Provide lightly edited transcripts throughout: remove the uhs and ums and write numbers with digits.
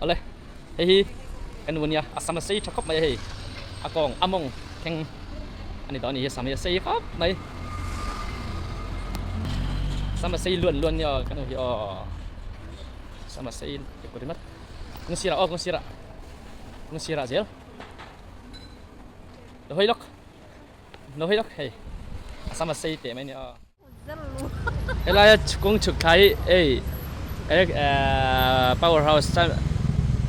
Awle hei hi ka nu ania a sam a sei tha khawp mai a hei a kawng a mawng thleng a ni tawh a ni hi a sam hi a sei khawp mai sam a sei luan luan nia ka nu hi aw sam a sei ringawt kawng sirah aw kawng sirah kawng sirah zel lo hawi lawk lo hawi lawk hei a sam a sei teh mai ania aw. Helaia kawng chhuk thla hi hei power house chuan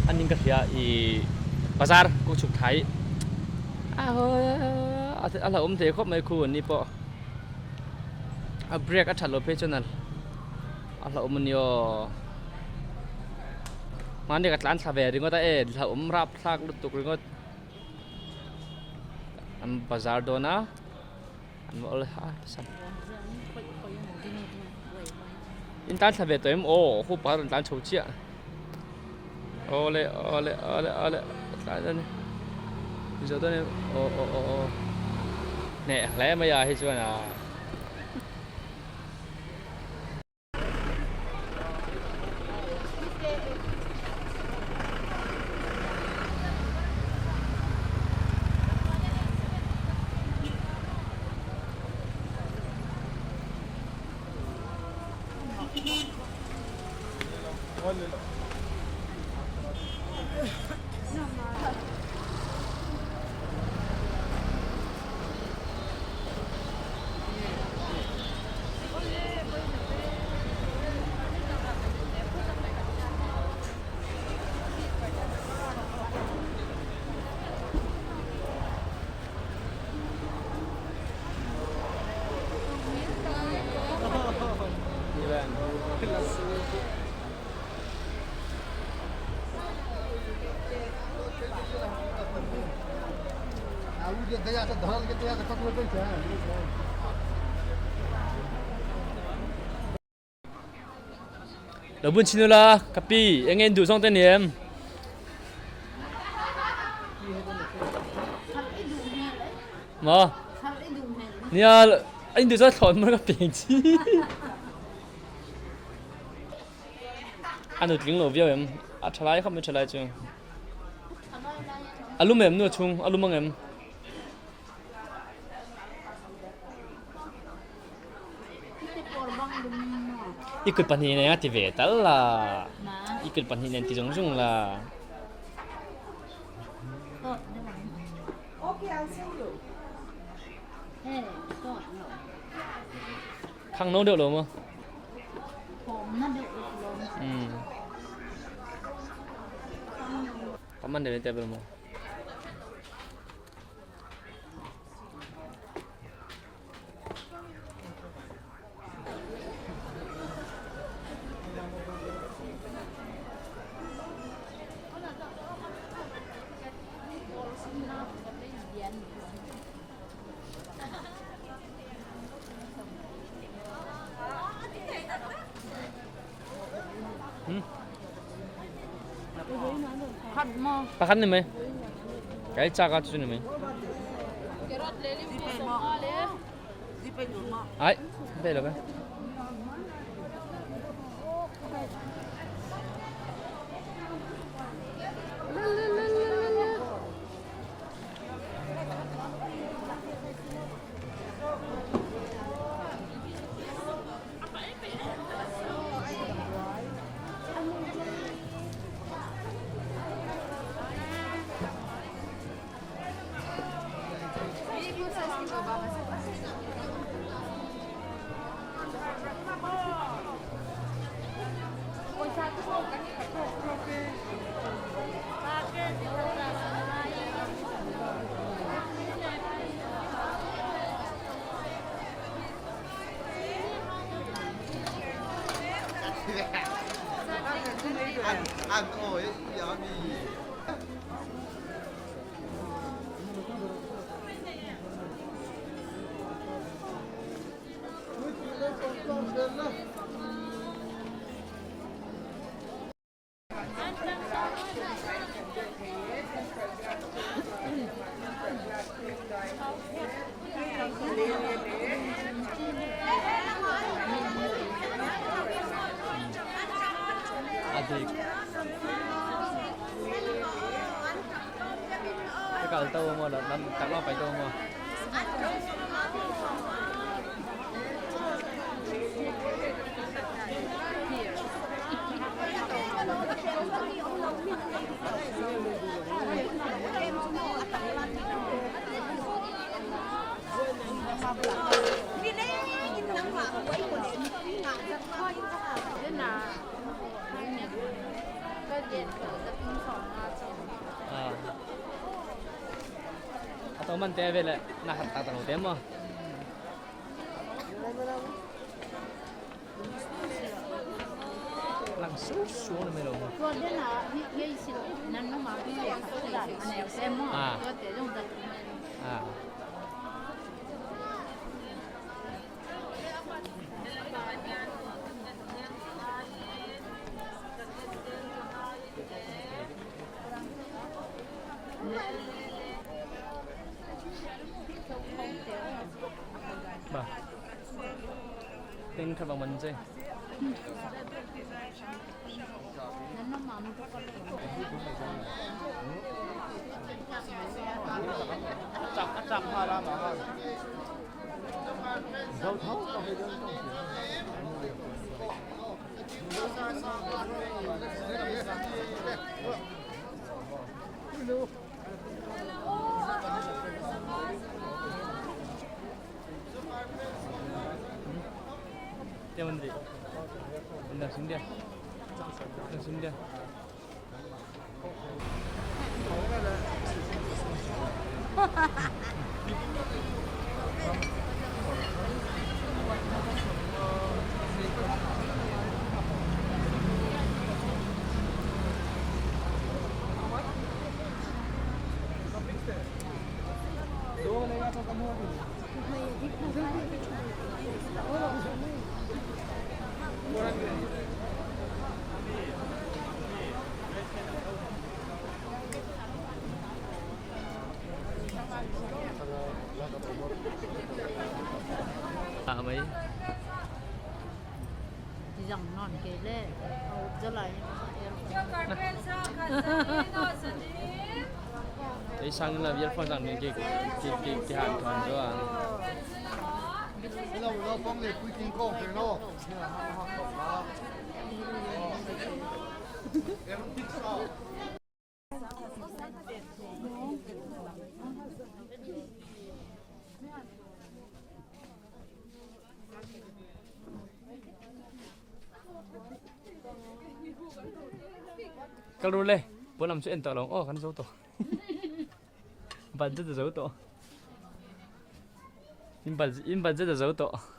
a ning ka hria ih bazar kawng chhuk thla hi a hlauhawm thei khawp mai khu an ni pawh a brake a that loh phei chuan a hlauhawm a ni aw hmani ka tlan thla ve ringawt a e hlauhawm rapthlak lutuk ringawt an bazar dawn a. In tan thla ve tawh em aw hu pakhat rawn tlan chho chiah awle awle awle awle tlai dawn e zo dawn em aw aw aw aw hneh hle mai a hi chuan a. Lo bun chin ula ka pi eng nge in duh zawng te ni em? Maw? Nia in duh zawng thlawn mai ka peng chi. A nutling lo viau em? A tha lai khawp mai tha lai chu. A lum em nu a chhung? A lum ang em? I kut pahnih nen a ti ve tal la. I kut pahnih nen ti zung zung la. Khang no deuh lo maw? Paman deuh ni te bel maw? Pakhat ni mai. Kai chak a chu ni mai. Ai, đây là cái. A dik. Ka kal to maw lam tak lam pai to maw. A to man te ve le na hat tak tak lo te maw. Lang su su na mai lo maw. À. Ba. Tên khát vọng mình chơi. À mấy. Cái sang là biết phong rằng cái cái cái cái hạt toàn cho à. Kal ru le, pawn lam chu en tawh lo ang aw kan zo tawh. Budget a zo tawh. In budget a zo tawh.